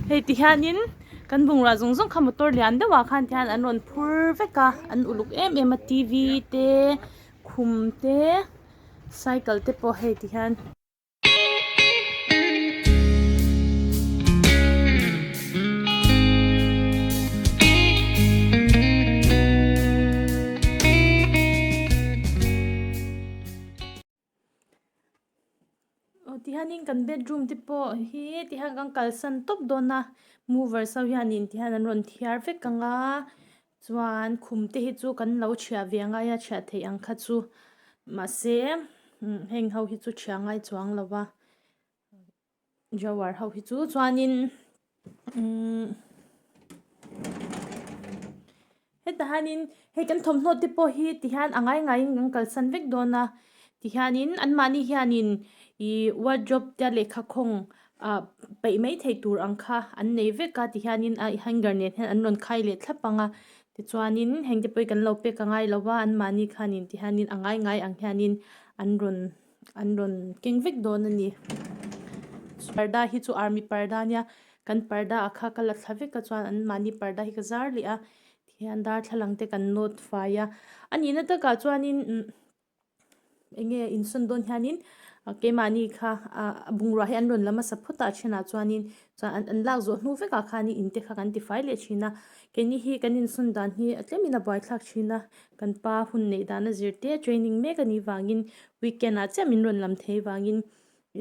Hei ti hianin kan bungrua zawng zawng kha motor lian deuhah khan ti hian an rawn phur vek a an uluk em em a t v te khum te cycle te pawh hei ti hian. Aw tihianin kan bedroom te pawh hi tihian kan kalsan tawp dawn a movers ho hianin tihian an rawn thiar vek ang a chuan khum te hi chu kan lo chhiah ve angai a chhiah theih ang kha chu mahse heng ho hi chu chhiah ngai chuang lo va. Drawer ho hi chu chuanin umm hetah hianin hei kan thawmhnaw te pawh hi ti hian a ngai ngaiin kan kalsan vek dawn a tihianin anmahni hianin ih wardrobe te lehkha khawng ah peih mai theih tur ang kha an nei vek a tihianin a hanger nen hian an rawn khai leh thlap ang a tichuanin heng te pawh hi kan lo pek a ngai lo a anmahni khanin tihianin a ngai ngai ang hianin an rawn. An rawn keng vek dawn a ni. Parda hi chu army parda ania kan parda ah kha ka la thla vek a chuan an mahni parda hi ka zar leh a tihian darthlalang te kan nawt fai a a nihna takah chuanin umm eng nge insawn dawn hianin keimahni kha ah bungrua hi an rawn la hmasa phawt a a thenah chuanin chuan an lak zawh hnu vekah khanin in te kha kan tifai leh thin a keini hi kan insawn dan hi a tlemin a buaithlak thin a. Kan pa hun neih dan a zir te training mek a nih vangin weekend ah chiah min rawn lam thei vangin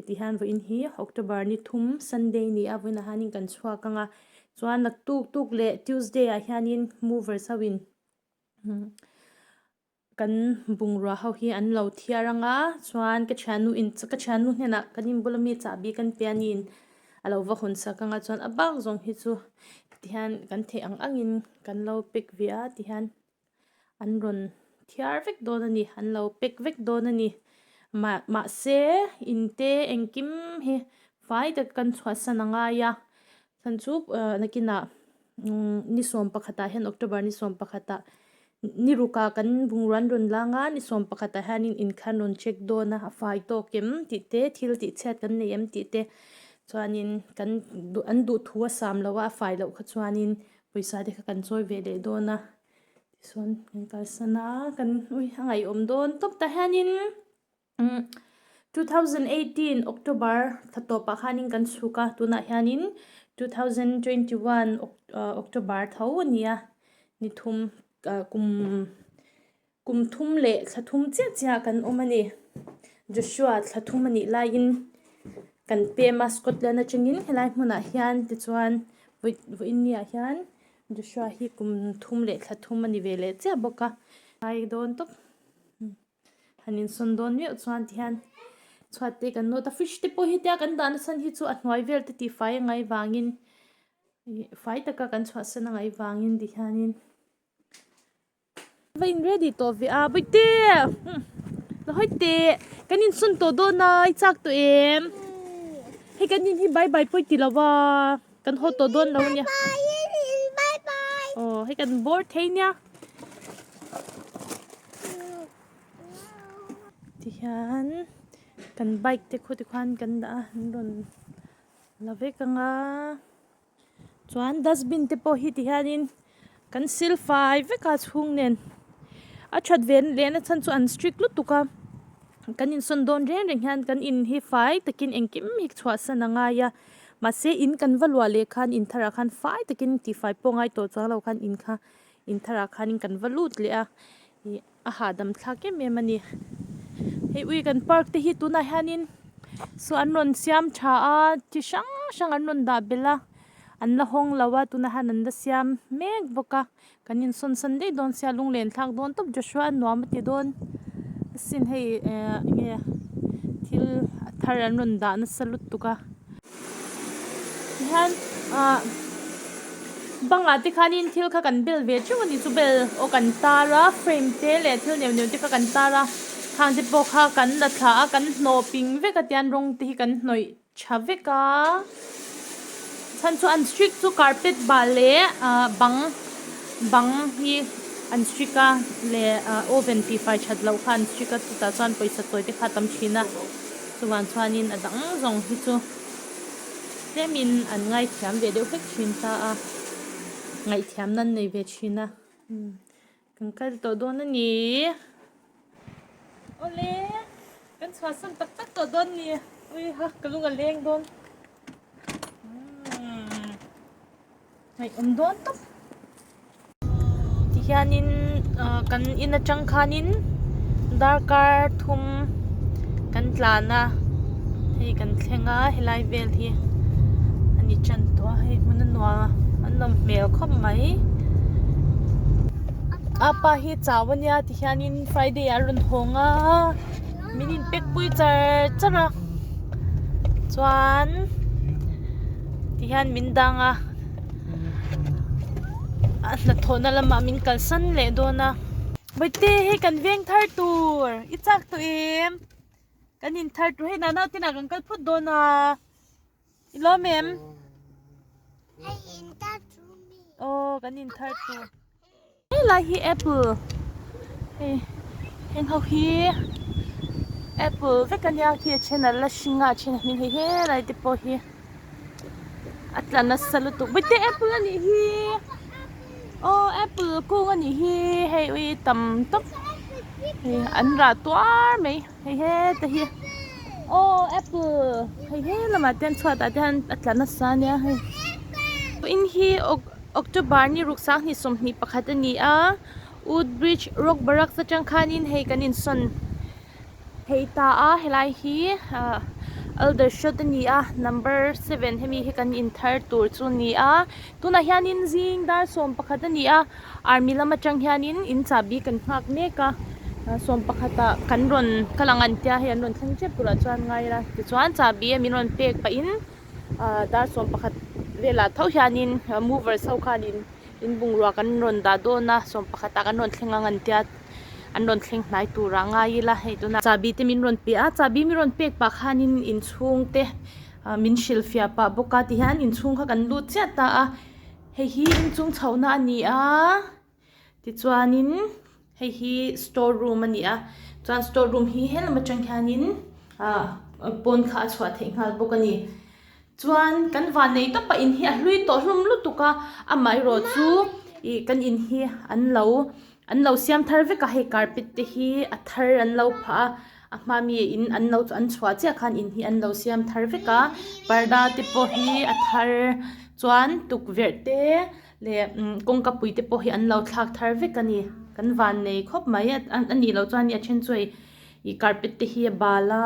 ti hian vawiin hi October ni thum Sunday ni a vawiinah hianin kan chhuak ang a chuan naktuk tuk leh Tuesday ah hianin movers ho in kan bungrua ho hi an lo thiar ang a chuan ka thiannu in ka thiannu hnenah kan inbula mi chahbi kan pe a niin a lo va hawn sak ang a chuan a bak zawng hi chu tihian kan theih ang angin kan lo pack ve a tihian. An rawn thiar vek dawn a ni an lo pack vek dawn a ni mah mahse in te engkim hi fai tak kan chhuahsan a ngai a chhan chu ah nakinah umm ni sawm pakhatah hian october ni sawm pakhatah ni rukah kan bungrua an rawn lang a ni sawm pakhatah hianin in kha an rawn check dawn a a fai tawk em tih te thil tih chhiat kan nei em tih te chuanin kan duh an duh thu a sam loh a a fai loh kha chuanin pawisa te kha kan chawi ve leh dawn a tichuan kan kalsan a kan ui a ngaihawm dawn tawp tah hianin umm 2018 October thla tawpah khanin kan chhuk a tunah hianin 2021 October tho a ni a ni thum ah kum. Kum thum leh thla thum chiah chiah kan awm a ni. Joshua thla thum a nih laiin kan pem a Scotland atangin helai hmunah hian tichuan vawiin niah hian Joshua hi kum thum leh thla thum a ni ve leh chiah bawk a. Ngai dawn tawp han insawn dawn meuh chuan tihian chhuat te kan nawt a fridge te pawh hi tia kan dah nachhan hi chu a hnuai vel te tihfai a ngaih vangin fai taka kan chhuahsan a ngaih vangin tihianin. Va in ready tawh ve a bawihte la hawi teh kan insawn tawh dawn a i chak tawh em hei kan in hi bye bye pawh i ti lo va kan haw tawh dawn lo ania aw hei kan bawr thei nia tihian kan bike te khu tikhuan kan dah a an rawn la vek ang a. Chuan dustbin te pawh hi ti hianin kan sil fai vek a chhung nen a that ve lehna chhan chu an strict lutuk a kan insawn dawn reng reng hian kan in hi fai takin engkim hi chhuahsan a ngai a mahse in kan va luah leh khan in tharah khan fai takin tihfai pawh ngai tawh chuang lo khan in kha in tharah khanin kan va lut leh a ih. A hahdam thlak em em a ni. Hei ui kan park te hi tunah hianin saw an rawn siam tha a chi hrang hrang an rawn dah belh a an la hawng lo a tunah hian an la siam mek bawk a kan insawn san daih dawn sia lunglen thlak dawn tawp Joshua a nuam a ti dawn asin hei eh enge thil thar an rawn dah nasa lutuk a. Tihian ah bangah te khanin thil kha kan bel ve theuh a ni chu bel aw kan tar a frame te leh thil neuh neuh te kha kan tar a khang te pawh kha kan la thla a kan hnawh ping vek a tian rawng te hi kan hnawih tha vek a chhan chu an strict chu carpet bah leh ah bang bang hi an strict a leh ah oven tih fai that loh kha an strict a chutah chuan pawisa chawi te kha a tam thin a. Chuvang chuanin a dang zawng hi chu. Tlemin an ngaithiam ve deuh hlek thin ta a, ngaihthiamna an nei ve thin a. Kan kal tawh dawn a ni. Awle, kan chhuahsan tak tak tawh dawn ni. Ui ha, ka lung a leng dawn. Ngaihawm dawn tawp. Tihianin kan in atang khanin darkar thum kan tlan a hei kan thleng a helai vel hi a ni tan tawh a hei hmun a nuam a an nawm hmel khawp mai a pa hi chau ania tihianin friday ah a rawn hawng a min in pack pui char char a chuan tihian min dang a. A hnathawhna lamah min kalsan leh dawn a. Bawihte hei kan veng thar tur i chak tawh em? Kan in thar tur hei nana te inah kan kal phawt dawn a i lawm em? Hei in thar tur mi. Aw kan in thar tur. Helai hi apple hei heng ho hi apple vek ania khi a then a la hring a a then a hming hei helai te pawh hi a tla nasa lutuk bawihte apple a nih hi aw apple kung a nih hi hei ui tam tawp hei an rah tuar mai hei heta hi aw apple hei he lamah te hian chhuatah te hian a tla nasa ania hei in hi October ni ruk sanghnih 21 a ni a, Woodbridge Rock Barracks atang khanin hei kan insawn thei ta a, helai hi ah Aldershot a ni a, number seven hemi hi kan inthar tur chu a ni a, tunah hianin zing dar 11 a ni a, army lam atang hianin in chahbi kan nghak mek a, 11 ah kan rawn kal ang an tia hei an rawn thleng tep turah chuan ngai ila tichuan chahbi a min rawn pek pahin. Ahh dar 11 velah tho hianin movers ho khanin in bungrua kan rawn dah dawn a 11 ah kan rawn thleng ang an tia an rawn thleng hnai turah ngai ila hei tunah chahbi te min rawn pe a chahbi min rawn pek pah khanin inchhung te ah min hrilhfiah pah bawk a tihian inchhung kha kan lut chiah ta a hei hi inchung chhohna a ni a. Tichuanin hei hi store room a ni a chuan store room hi helam atang hianin ah pawn kha a chhuah theih nghal bawk a ni chuan kan van nei tawp a in hi a hlui tawh hlum lutuk a amaherawh chu ih kan in hi an lo an lo siam thar vek a hei carpet te hi a thar an lo phah a a hma mi in an lo an chhuah chiah khan in hi an lo siam thar vek a parda te pawh hi a thar chuan tukverh te. Leh kawngka pui te pawh hi an lo thlak thar vek a ni kan van nei khawp mai a nih loh chuan a then chu hei ih carpet te hi a bal a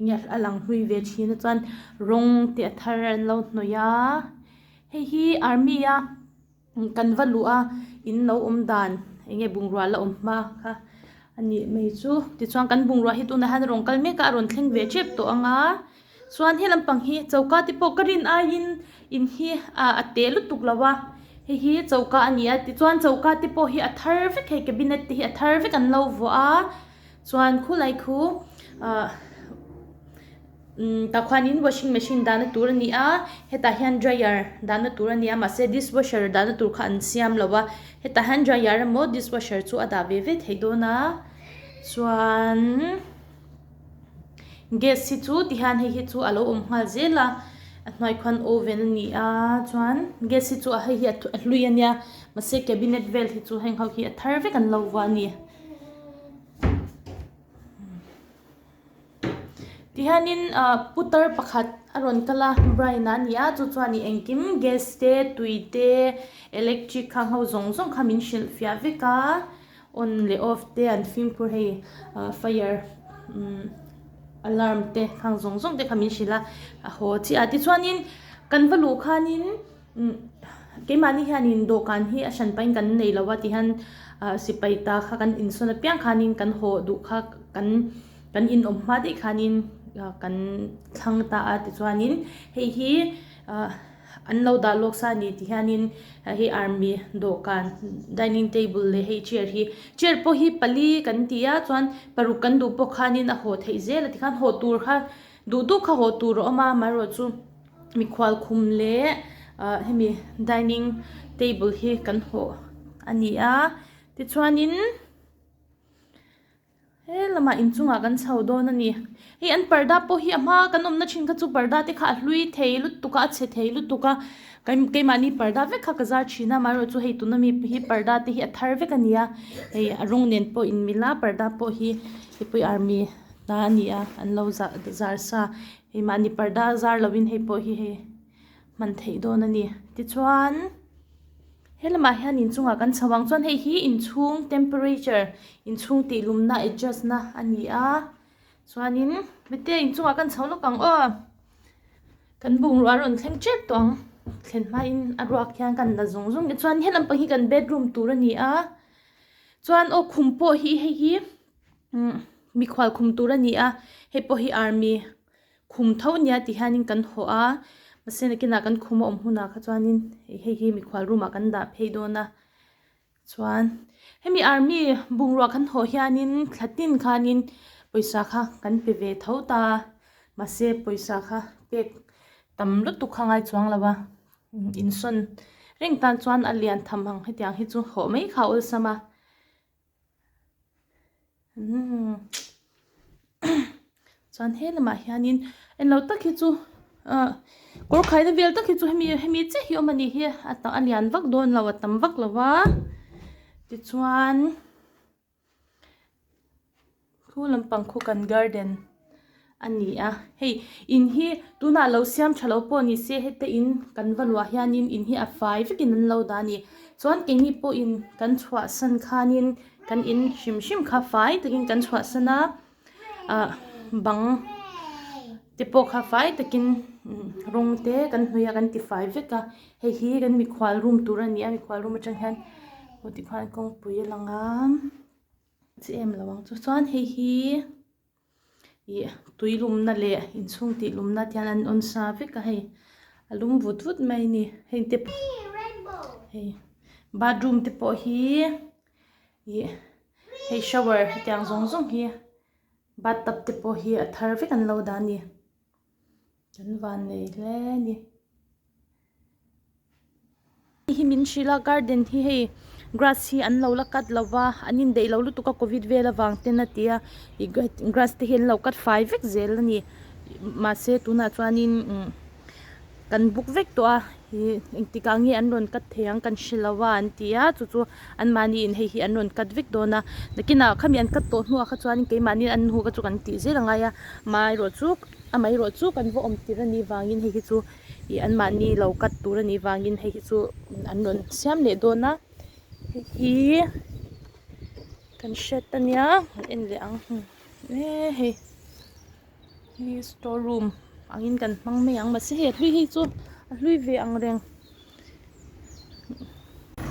enge a lang hlui ve thin a chuan rawng te a thar an lo hnawih a hei hi army a kan va luh a in lo awm dan enge bungrua la awm hma kha a nih mai chu tichuan kan bungrua hi tunah hian a rawn kal mek a a rawn thleng ve tep tawh ang a. Chuan he lampang hi choka te pawh ka rin aiin in hi ah a te lutuk lo a hei hi choka a ni a tichuan choka te pawh hi a thar vek hei cabinet te hi a thar vek an lo vuah a chuan khulai khu ah umm tah khuanin washing machine dahna tur a ni a hetah hian dryer dahna tur a ni a mahse dishwasher dahna tur kha an siam lo a hetah hian dryer emaw dishwasher chu a dah ve ve theih dawn a chuan. Gas hi chu tihian hei hi chu a lo awm nghal zel a a hnuai khuan oven a ni a chuan gas hi chu a hei hi a hlui a nia mahse cabinet vel hi chu heng ho hi a thar vek an lo vuah a ni tihianin ah putar pakhat a rawn kal a Brian a ni a chu chuan ih engkim gas te tui te electric khang ho zawng zawng kha min hrilh fiah vek a. On leh off te an fimkhur hei ah fire umm alarm te khang zawng zawng te kha min hrilh a a haw chiah a tichuanin kan va luh khanin umm keimahni hianin dawhkan hi a hran pahin kan nei lo a tihian ah sipai ta kha kan insawn apiang khanin kan haw duh kha kan kan inawm hma daih khanin ah kan thlang ta a tichuanin hei hi ah. An lo dah lawk sa a ni ti hianin hei army dawhkan dining table leh hei chair hi chair pawh hi pali kan ti a chuan paruk kan duh pawh khanin a haw theih zel a tikhan haw tur kha duh duh kha haw tur a awm a amaherawhchu mikhual khum leh ah hemi dining table hi kan hawh a ni a tichuanin. He lamah inchungah kan chho dawn a ni. Hei an parda pawh hi a hma kan awmna thin kha chu parda te kha a hlui thei lutuk a, a chhe thei lutuk a, keimahni parda vek kha ka zar thin a, amaherawhchu hei tuna mi hi parda te hi a thar vek a ni a, hei a rawng nen pawh inmil a, parda pawh hi hipui army ta a ni a, an lo zar sa, hei mahni parda zar lovin hei pawh hi hei hman theih dawn a ni. Tichuan. He lamah hian inchungah kan chho ang chuan hei hi inchhung temperature inchhung tih lumna adjust na a ni a chuanin mite inchungah kan chho lawk ang aw kan bungrua a rawn thleng tep tawh ang thlen hmain a ruak hian kan la zung zung tichuan he lampang hi kan bedroom tur a ni a chuan aw khum pawh hi hei hi umm mikhual khum tur a ni a hei pawh hi army Khum tho nia ti hianin kan hawh a, mahse nakinah kan khum a awm hunah kha chuanin hei hi mikhual room ah kan dah phei dawn a, chuan hemi army bungrua kan hawh hianin thla tin khanin pawisa kha kan pe ve tho ta a, mahse pawisa kha pek tam lutuk kha ngai chuang lo a, insawn reng tan chuan a lian tham ang hetiang hi chu hawh mai kha a awlsam a. Chuan he lamah hianin englo tak hi chu ah kawr khaina vel tak hi chu hemi hemi chiah hi awm a nih hi a ta a lian vak dawn lo a tam vak lo va tichuan Khu lampang khu kan garden a ni a hei in hi tunah lo siam tha lo pawh ni se heta in kan va luah hianin in hi a fai vekin an lo dah a ni chuan keini pawhin kan chhuahsan khanin kan in hrim hrim kha fai takin kan chhuahsan a ah bang te pawh kha fai takin rawng te kan hnawih a kan ti fai vek a hei hi kan mikhual room tur a ni a mikhual room atang hian aw tikhuan kawngpui a lang a. Chi em lo ang chu chuan hei hi ih tui lumna leh inchhung tih lumna te hian an on sa vek a hei a lum vut vut mai a ni hei te hei bathroom te pawh hi ih hei shower hetiang zawng zawng hi bathtub te pawh hi a thar vek an lo dah a ni kan van nei hle a ni. Hei hi min hrilh a garden hi hei grass hi an lo la cut lo va an indaih lo lutuk a covid vel avang ten a ti a ih grass te hi an lo cut fai vek zel a ni mahse tunah chuanin umm kan buk vek tawh a ih engtikah nge an rawn cut thei ang kan hre lo a an ti a chu chu anmahni in hei hi an rawn cut vek dawn a nakinah khami an cut tawh hnuah kha chuan keimahni an hnu kha chu kan tih zel a ngai a amaherawhchu amaherawhchu kan va awm tir anih vangin hei hi chu. Ih anmahni lo cut tur anih vangin hei hi chu an rawn siam leh dawn a hei hi kan hriat ania kan en leh ang e hei hi store room angin kan hmang mai ang mahse hei a hlui hi chu a hlui ve ang reng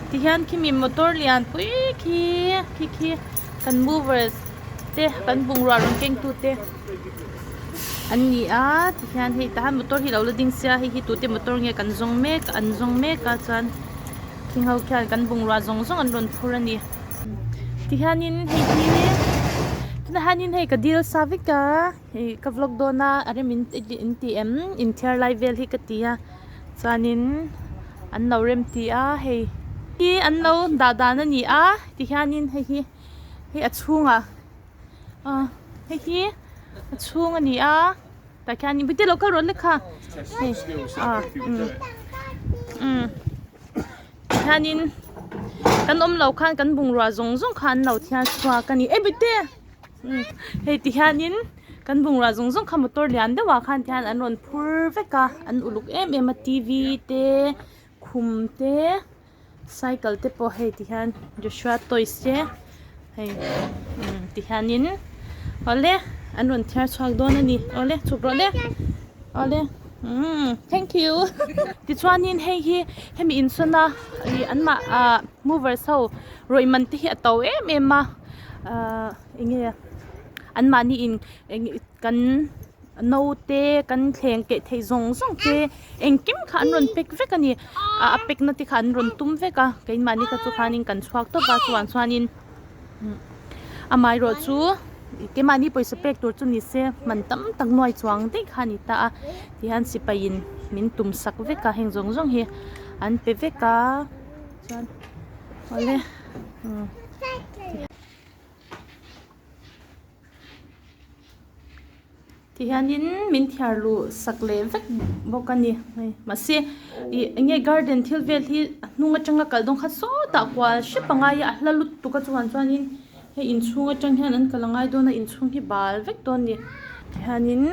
tihian khimi motor lian pui khi khi khi kan movers te kan bungrua rawn keng tu te an ni a tihian hei tahan motor hi lo la ding sia hei hi tute motor nge kan zawng mek an zawng mek a chuan khing ho khian kan bungrua zawng zawng an rawn phur a ni tihianin hei hi tunah hianin hei ka dil sa vek a hei ka vlog dawn a a rem in ti em inthiar lai vel hi ka ti a. Chuanin an lo rem ti a hei hi an lo dah dan a ni a tihianin hei hi hei a chhungah ah hei hi a chhung a ni a tah khianin bute lo kal rawh le kha hei ah umm umm tihianin kan awm loh khan kan bungrua zawng zawng kha an lo thiar chhuak a ni e bute hei tihianin. Kan bungrua zawng zawng kha motor lian deuhah khan tihian an rawn phur vek a an uluk em em a t v te khum te cycle te pawh hei tihian Joshua toys te hei umm tihianin awle an rawn thiar chhuak dawn a ni awle chhuk rawh le awle umm thank you tichuanin hei hi hemi insawn a ih an mah ah movers ho rawih man te hi a to em em a ahh eng nge. Anmahni in eng kan naute kan thleng keh theih zawng zawng te engkim kha an rawn pack vek a ni a pack na te kha an rawn tum vek a keimahni kha chu khanin kan chhuak tawp a chuvang chuanin amaherawh chu keimahni pawisa pek tur chu ni se man tam tak nuai chuang daih kha a ni ta a tihian sipai in min tum sak vek a heng zawng zawng hi an pe vek a chuan awle. Tihianin min thiar luh sak leh vek bawk a ni hei mahse ih eng nge garden thil vel hi a hnung atanga kal dawn kha sawtah kual hrep a ngai a a hla lutuk a chuvang chuanin hei inchhung atang hian an kal a ngai dawn a inchhung hi bal vek dawn a ni tihianin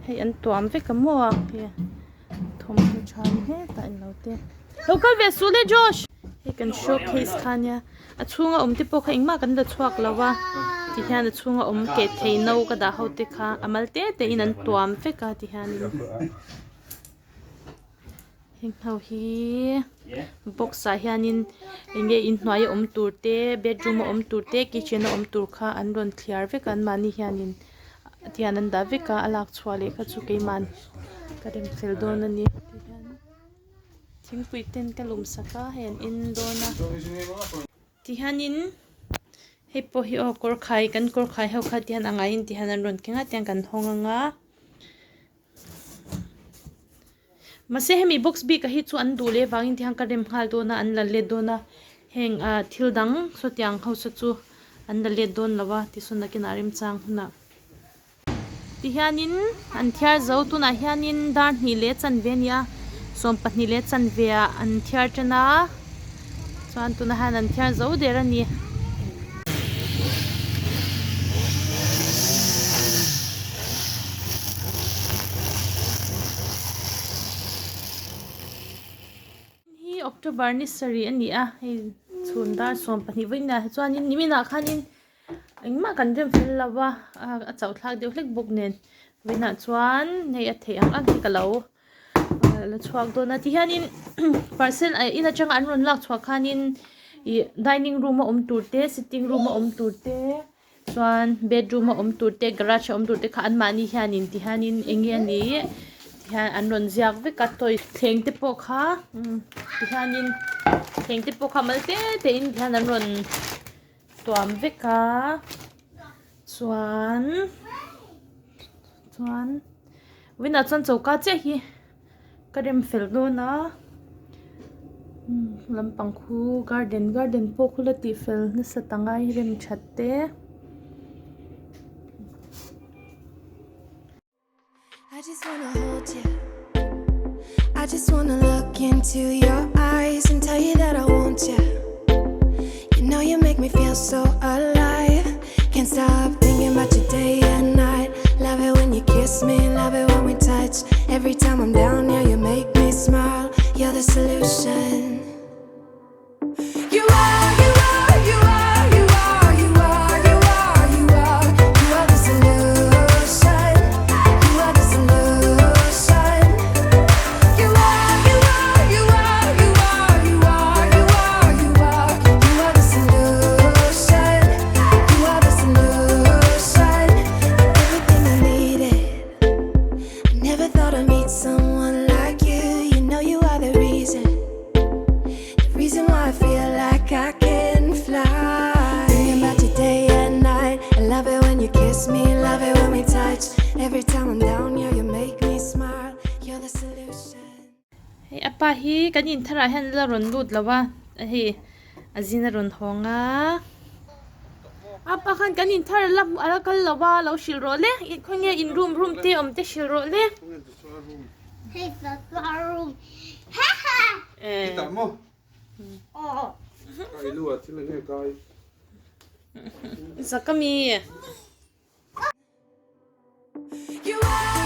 hei an tuam vek a maw a hei thawmhnaw tha ni hetah englo te lo kal ve suh le Josh hei kan showcase kha ania. A chhunga awm te pawh kha engmah kan la chhuak lo a tihian a chhunga awm keh thei no ka dah ho te kha a mal te te in an tuam vek a tihianin heng ho hi box ah hianin eng nge inhnuai a awm tur te bedroom a awm tur te kitchen a awm tur kha an rawn thliar vek a anmahni hianin tihian an dah vek a a lak chhuah leh kha chu keimahni ka rem fel dawn a ni. Thingpui ten ka lum sak a hei an en dawn a tihianin hei pawh hi aw kawr khai kan kawr khai ho kha tihian a ngaiin tihian an rawn keng a tiang kan hawng ang a mahse hemi box bik ah hi chu an duh leh vangin tihian ka rem nghal dawn a an la let dawn a heng ah thil dang sawtiang ho saw chu an la let dawn lo a tisawn nakinah remchang hunah. Tihianin an thiar zo tunah hianin dar hnih leh chanve a ni a 12 leh chanve ah an thiar tan a chuan tunah hian an thiar zo der a ni. Hi October ni sarih a ni a hei chhun dar 12 vawiin ah chuanin niminah khanin Engmah kan rem fel lo va a chauh thlak deuh hlek bawk nen vawiinah chuan hei a theih ang ang hi ka lo la chhuak dawn a tihianin parcel in atanga an rawn lak chhuah khanin ih dining room a awm tur te sitting room a awm tur te chuan bedroom a awm tur te garage a awm tur te kha anmahni hianin tihianin eng nge a nih tihian an rawn ziak vek a toy thleng te pawh kha tihianin thleng te pawh kha mal te te in tihian an rawn. Tuam vek a chuan chuan vawiinah chuan choka chiah hi ka rem fel dawn a lampang khu garden garden pawh khu la tih fel nasa ta ngai rem that te. I just wanna hold you. I just wanna look into your eyes and tell you that I want you. You know you make me feel so alive. Can't stop thinking about you day and night. Love it when you kiss me, love it when we touch. Every time I'm down, yeah, you make me smile. You're the solution. You are, you are, you are, you are, you are, you are, you are, you are the solution. You are the solution. You are, you are, you are, you are, you are, you are, you are, you are the solution. You are the solution. Everything I needed. I never thought I'd meet someone like you. You know you are the reason. The reason why I feel like I can fly. Thinking about you day and night. I love it when you kiss me, love it when we touch. Every time I'm down, yeah, you make me smile. You're the solution. Hei a pa hi kan in tharah hian la rawn lut lo a hei a zin a rawn hawng a a pa khan kan in thar la a la kal lo a lo hrilh rawh le khawnge in room room te awm te hrilh rawh le. Hei room. Zakami. You are.